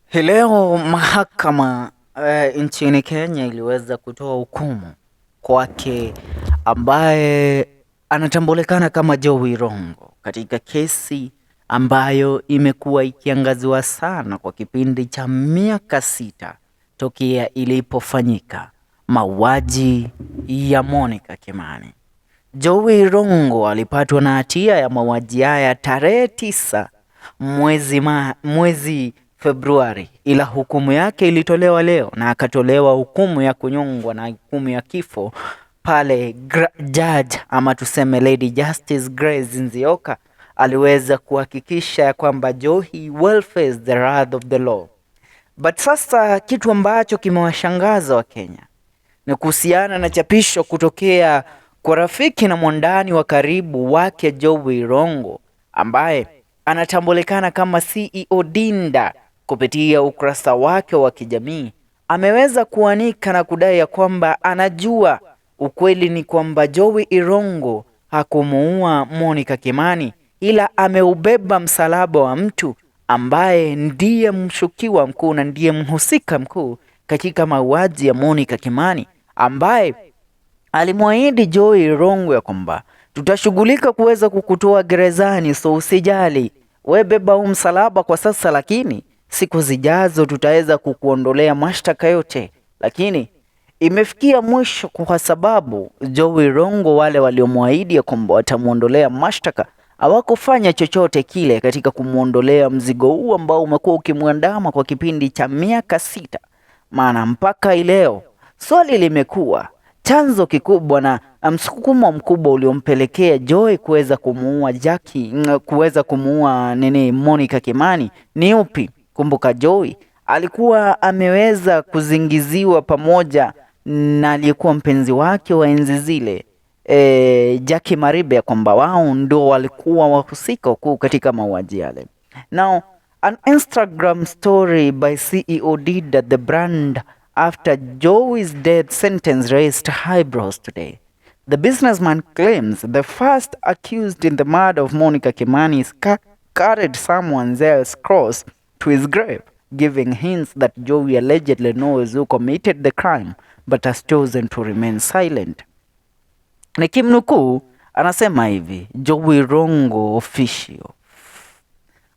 Hii leo mahakama nchini Kenya iliweza kutoa hukumu kwake ambaye anatambulikana kama Jowie Irungu katika kesi ambayo imekuwa ikiangaziwa sana kwa kipindi cha miaka 6 tokea ilipofanyika mauaji ya Monica Kimani. Jowie Irungu alipatwa na hatia ya mauaji haya tarehe 9 mwezi Februari, ila hukumu yake ilitolewa leo na akatolewa hukumu ya kunyongwa na hukumu ya kifo pale judge ama tuseme Lady Justice Grace Nzioka aliweza kuhakikisha ya kwamba Jowie will face the wrath of the law. But sasa kitu ambacho kimewashangaza Wakenya ni kuhusiana na chapisho kutokea kwa rafiki na mwandani wa karibu wake Jowie Irungu ambaye anatambulikana kama CEO Dinda. Kupitia ukurasa wake wa kijamii ameweza kuanika na kudai ya kwamba anajua ukweli ni kwamba Jowie Irungu hakumuua Monica Kimani, ila ameubeba msalaba wa mtu ambaye ndiye mshukiwa mkuu na ndiye mhusika mkuu katika mauaji ya Monica Kimani, ambaye alimwahidi Jowie Irungu ya kwamba tutashughulika kuweza kukutoa gerezani, so usijali, we beba huu msalaba kwa sasa, lakini siku zijazo tutaweza kukuondolea mashtaka yote. Lakini imefikia mwisho kwa sababu Jowie Irungu, wale waliomwahidi ya kwamba watamuondolea mashtaka hawakufanya chochote kile katika kumuondolea mzigo huu ambao umekuwa ukimwandama kwa kipindi cha miaka 6. Maana mpaka leo swali limekuwa chanzo kikubwa na msukumo mkubwa uliompelekea Joy kuweza kumuua Jackie, kuweza kumuua nini Monica Kimani ni upi? Kumbuka Joy alikuwa ameweza kuzingiziwa pamoja na aliyekuwa mpenzi wake wa enzi zile Jackie Maribe ya kwamba wao ndio walikuwa wahusika wakuu katika mauaji yale. Now, an Instagram story by CEO Dida the brand after Jowie's death sentence raised eyebrows today. The businessman claims the first accused in the murder of Monica Kimani carried someone else's cross to his grave, giving hints that Jowie allegedly knows who committed the crime but has chosen to remain silent. Nikimnukuu anasema hivi, Jowie Irungu official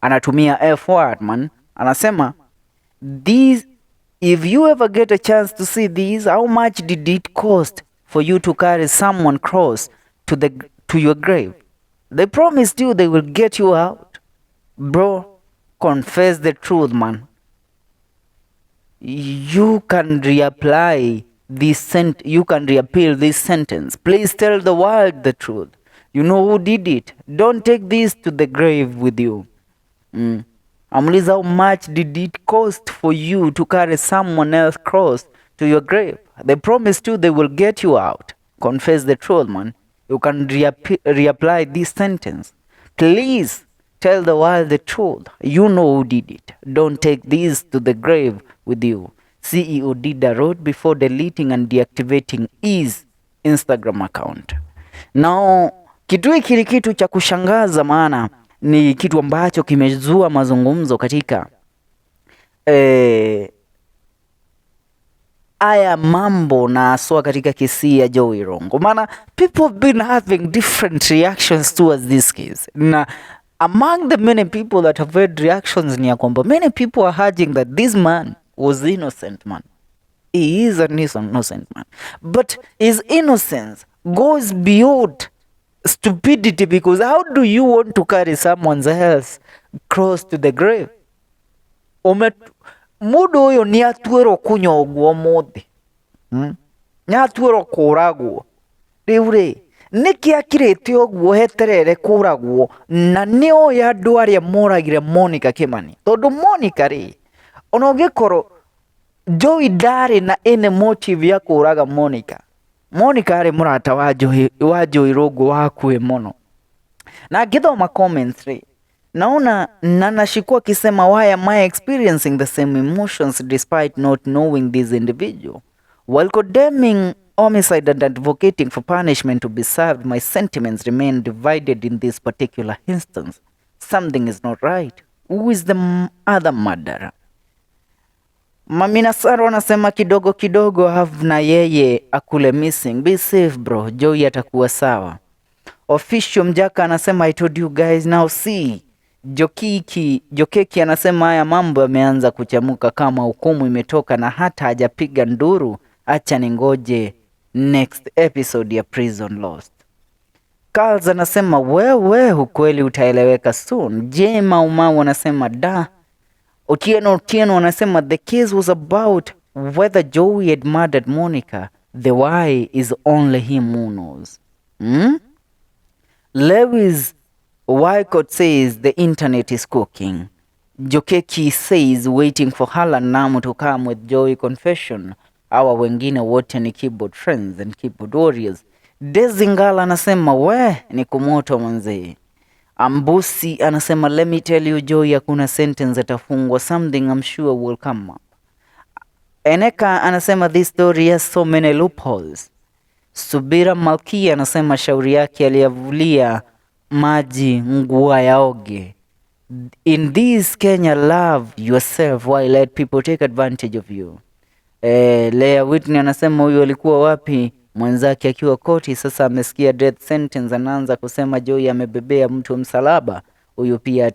anatumia F word man, anasema these, if you ever get a chance to see these, how much did it cost for you to carry someone cross to your grave? They promised you they will get you out. Bro, confess the truth, man. You can reapply this sent you can reappeal this sentence. Please tell the world the truth. You know who did it. Don't take this to the grave with you. Amuliza, how much did it cost for you to carry someone else cross to your grave? They promised you they will get you out. Confess the truth, man. You can reapply this sentence. Please tell the world the truth. You know who did it. Don't take this to the grave with you. CEO Dida wrote before deleting and deactivating his Instagram account. Now, kitu hiki ni kitu cha kushangaza, maana ni kitu ambacho kimezua mazungumzo katika haya mambo na haswa katika kesi ya Jowie Irungu, maana people have been having different reactions towards this case, na among the many people that have had reactions ni ya kwamba many people are urging that this man was innocent man. He is an innocent man, but his innocence goes beyond stupidity, because how do you want to carry someone else cross to the grave? Mundu uyu ni atuĩrwo kũnyongwo ũmũthĩ, Nĩ atuĩrwo kũragwo. Rĩu rĩ, nĩkĩ akirĩte ũguo eterere kũragwo na nĩ oĩ andũ arĩa moragire Monica Kimani? Tondũ Monica rĩ, ona ũngĩkorwo Jowie ndarĩ na any motive ya kũraga Monica. Monica arĩ mũrata wa Jowie, wa Jowie Irungu wa hakuhĩ mũno. Na ngĩthoma comments rĩ, naona Nana Shiku akisema, why am I experiencing the same emotions despite not knowing this individual? While condemning homicide and advocating for punishment to be served, my sentiments remain divided in this particular instance. Something is not right. Who is the other murderer? Mamina Saro anasema kidogo kidogo have na yeye akule missing. Be safe bro, Joey atakuwa sawa. Official Mjaka anasema I told you guys, now see. Jokiki Jokeki anasema haya mambo yameanza kuchamuka kama hukumu imetoka na hata hajapiga nduru. Acha ningoje next episode ya Prison Lost. Carls anasema wewe, ukweli utaeleweka soon. J Maumau anasema da. Otieno Otieno anasema the case was about whether Joey had murdered Monica. The why is only him who knows. Lewis Wycott says the internet is cooking. Jokeki says waiting for Harlan Namu to come with Joey confession. Hawa wengine wote ni keyboard friends and keyboard warriors. Dezingala anasema we ni kumoto manzee. Ambusi anasema let me tell you Joey, hakuna sentence atafungwa, something I'm sure will come up. Eneka anasema this story has so many loopholes. Subira Malkia anasema shauri yake aliyavulia maji nguo yaoge. In this Kenya, love yourself why let people take advantage of you. Lea Whitney anasema huyu alikuwa wapi mwenzake akiwa koti? Sasa amesikia death sentence, anaanza kusema Joey amebebea mtu msalaba. Huyu pia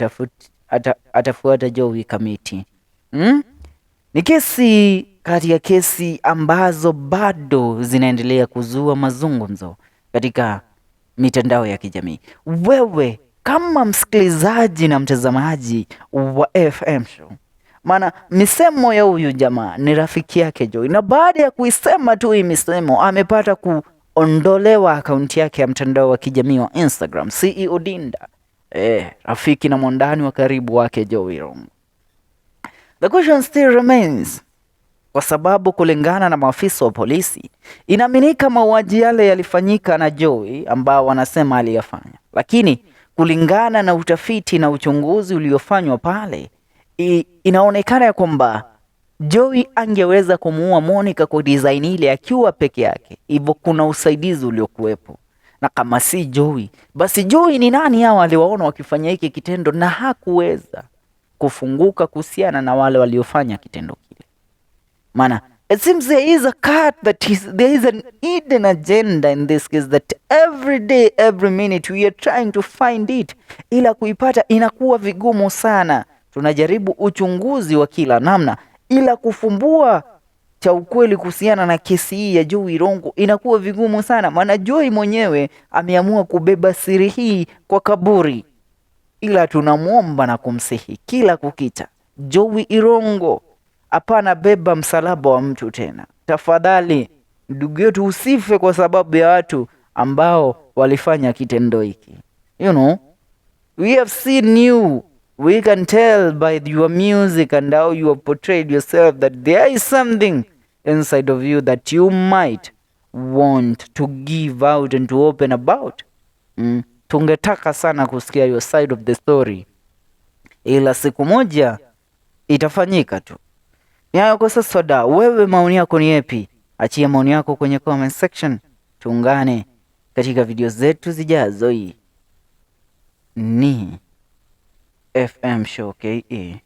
atafuata Joey kamiti. Ni kesi kati ya kesi ambazo bado zinaendelea kuzua mazungumzo katika mitandao ya kijamii. Wewe kama msikilizaji na mtazamaji wa FM Show, maana misemo ya huyu jamaa ni rafiki yake Joey, na baada ya kuisema tu hii misemo amepata kuondolewa akaunti yake ya mtandao wa kijamii wa Instagram, CEO Dinda, rafiki na mwandani wa karibu wake Joey Irungu. The question still remains, kwa sababu kulingana na maafisa wa polisi inaaminika mauaji yale yalifanyika na Joey ambao wanasema aliyafanya, lakini kulingana na utafiti na uchunguzi uliofanywa pale inaonekana ya kwamba Joey angeweza kumuua Monica kwa design ile akiwa peke yake, hivyo kuna usaidizi uliokuwepo, na kama si Joey, basi Joey ni nani hao aliwaona wakifanya hiki kitendo na hakuweza kufunguka kuhusiana na wale waliofanya kitendo kile? Maana it seems there is a cat that is there is an hidden agenda in this case that every day, every minute we are trying to find it, ila kuipata inakuwa vigumu sana. Tunajaribu uchunguzi wa kila namna, ila kufumbua cha ukweli kuhusiana na kesi hii ya Joey Irungu inakuwa vigumu sana, maana Joey mwenyewe ameamua kubeba siri hii kwa kaburi, ila tunamwomba na kumsihi kila kukicha, Joey Irungu, hapana beba msalaba wa mtu tena. Tafadhali ndugu yetu, usife kwa sababu ya watu ambao walifanya kitendo hiki. We have seen you. We can tell by your music and how you have portrayed yourself that there is something inside of you that you might want to give out and to open about. Tungetaka sana kusikia your side of the story, ila siku moja itafanyika tu. Ni hayo kwa sasa wadau. Wewe maoni yako ni yapi? Achia maoni yako kwenye comment section. Tuungane katika video zetu zijazo. Hii ni FM Show KE.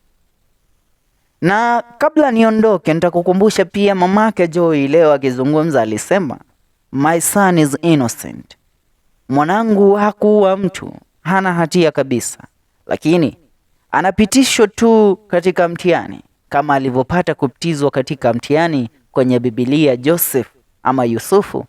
Na kabla niondoke, nitakukumbusha pia mamake Joey leo akizungumza alisema my son is innocent, mwanangu hakuua mtu, hana hatia kabisa, lakini anapitishwa tu katika mtihani kama alivyopata kupitizwa katika mtihani kwenye Biblia Joseph ama Yusufu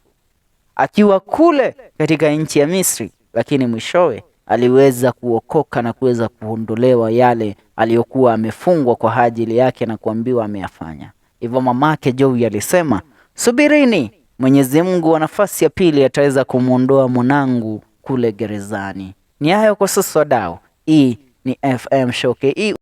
akiwa kule katika nchi ya Misri, lakini mwishowe aliweza kuokoka na kuweza kuondolewa yale aliyokuwa amefungwa kwa ajili yake na kuambiwa ameyafanya. Hivyo mamake Joey alisema, subirini, Mwenyezi Mungu wa nafasi ya pili ataweza kumwondoa mwanangu kule gerezani. Ni hayo kwa sasa wadau. Hii ni FM Show KE.